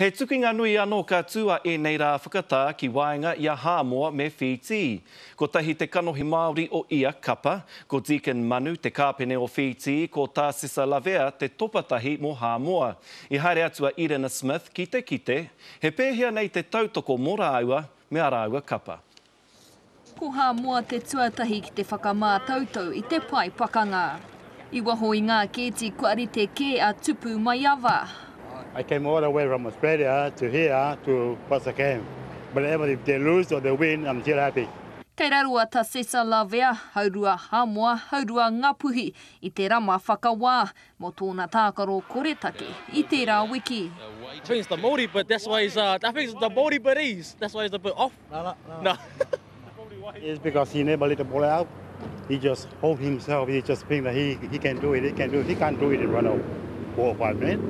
He tukinga nui anō ka tū a ēnei rā whakatā ki waenga i a Hāmoa me Whītī. Kotahi te kanohi Māori o ia kapa, ko Deacon Manu te kāpene o Whītī, ko Tasesa Lavea te topatahi mō Hāmoa. I haere atu a Irina Smith ki te kite, he pēhea nei te tautoko mō rāua me ā rāua kapa. Ko Hāmoa te tuatahi ki te whakamātautau i te pae pakanga. I waho i ngā kēti kua rite kē a Tupu Maiava. I came all the way from Australia to here to watch the game. But even if they lose or they win, I'm still happy. Kei raro a Tasesa Lavea, haurua Hāmoa, haurua Ngāpuhi, i te rama whakawā mō tōna tākaro koretake i tērā wiki. I think it's the Māori bit, that's why he's, uh, I think it's the Māori bit he's, that's why he's a bit off. No, no, no. no. It's because he never let the ball out. He just hold himself. He just think that he, he can do it. He can do it. He can't do it in run out four or five minutes.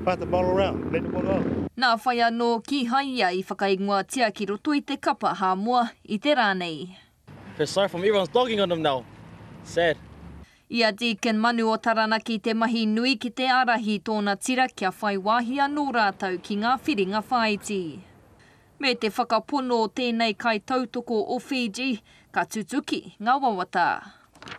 Pass the ball around. Let the ball go. Nā whai anō, kīhai ia i whakaingoatia ki roto i te kapa Hāmoa i te rā nei. Feel sorry for him, everyone's dogging on him now. Sad. I a Deacon Manu o Taranaki te mahi nui ki te ārahi i tōna tira kia whai wāhi anō rātou ki ngā whiringa whāiti. Me te whakapono o tēnei kaitautoko o Fiji, ka tutuki ngā wawata.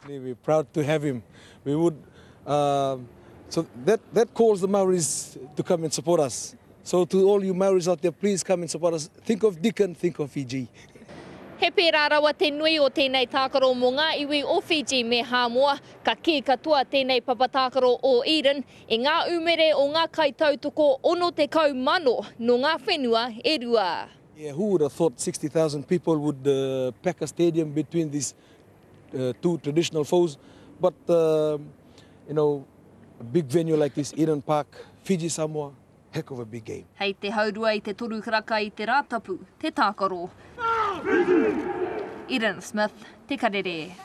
We're proud to have him. We would, um, so that, that calls the Maoris to come and support us. So to all you Maoris out there, please come and support us. Think of Deacon, think of Fiji. He pērā rawa te nui o tēnei tākaro mō ngā iwi o Fiji me Hāmoa. Ka kī katoa tēnei papa tākaro o Eden i ngā umere o ngā kaitautoko 60,000 nō ngā whenua e rua. Yeah, who would have thought 60,000 people would uh, pack a stadium between these uh, two traditional foes? But, uh, you know, a big venue like this, Eden Park, Fiji Samoa, heck of a big game. Hei te haurua i te toru karaka i te Rātapu, te tākaro. Eden Smith, Te Karere.